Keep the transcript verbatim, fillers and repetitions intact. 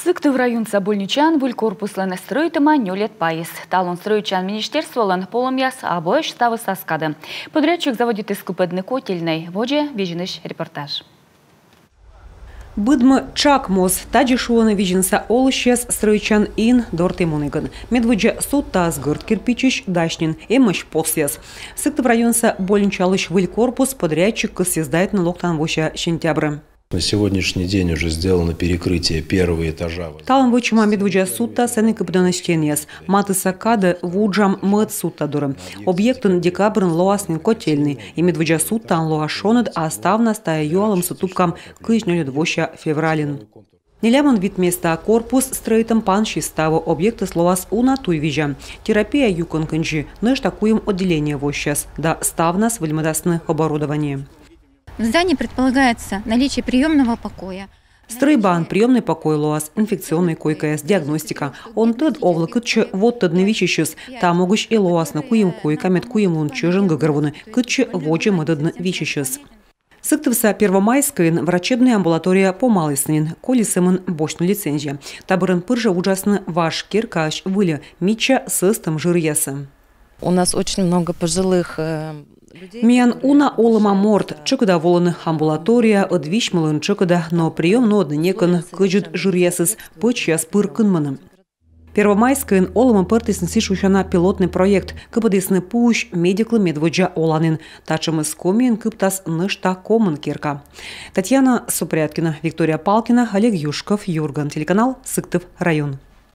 Сыктыв районса больничаын выль корпуслӧн стрӧитӧма нёльӧд пайыс. Талун стрӧитчан министерстволӧн полӧмъяс абуӧсь ставыс ас кадӧ. Подрядчик заводитіс кыпӧдны котельнӧй. Водзӧ Визинысь репортаж. Быдмӧ тшак моз. Тадзи шуӧны Визинса олысьяс стрӧитчан ин дорті мунігӧн. Медводдза судтаыс гӧрд кирпичысь, дась нин эмӧсь посъяс. Сыктыв районса больничалысь выль корпус подрядчик кӧсйӧ сдайтны локтан вося сентябрӧ. На сегодняшний день уже сделано перекрытие первого этажа. Талун вӧчӧма медводдза судта, сэні кыпӧдӧны стенъяс. Матысса кадӧ вуджам мӧд судта дорӧ. Объектын декабрын лоас нин котельнӧй, и медводдза судтаын лоас шоныд, а ставнас тайӧ юалӧмсӧ тупкам кызь нёльӧд вося февральын. Нелямын вит местаӧ корпус стрӧитӧм пансис. Таво объектыс лоас уна туйвизя. Терапия юкӧн кындзи, нӧшта куим отделение воссяс да ставнас выльмӧдасны оборудование. В здании предполагается наличие приёмного покоя. Стрӧйбаын приёмнӧй покой лоас, инфекционнӧй койкаяс, диагностика. Он тӧд, овлӧ, кытчӧ водтӧдны виччысьӧс. Та могысь и лоасны куим койка, мед куим лун чӧжӧн гӧгӧрвоны, кытчӧ водзӧ мӧдӧдны виччысьӧс. Сыктывса Первомайскӧйын врачебнӧй амбулатория помалісны нин, коли сӧмын босьтны лицензия. Та бӧрын пыр жӧ вуджасны важ керкаысь выльӧ, мича сӧстӧм жыръясӧ. У нас очень много пожилых, э, людей, которые... Миян уна олӧма морт, тшӧкыда волӧны амбулаторияӧ, ӧд висьмӧлӧны тшӧкыда, но приём нуӧдны некӧн, кӧдзыд жыръясыс, пӧчьяс пыр кынмӧны. Первомайскӧйын олӧмӧ пӧртісны сідз шусяна пилотнӧй проект, кыпӧдісны пуысь медиклы медводдза оланін. Татшӧмыс Комиын кыптас нӧшта комын керка. Татьяна Супряткина, Виктория Палкина, Олег Юшков, «Юрган» телеканал, Сыктыв район.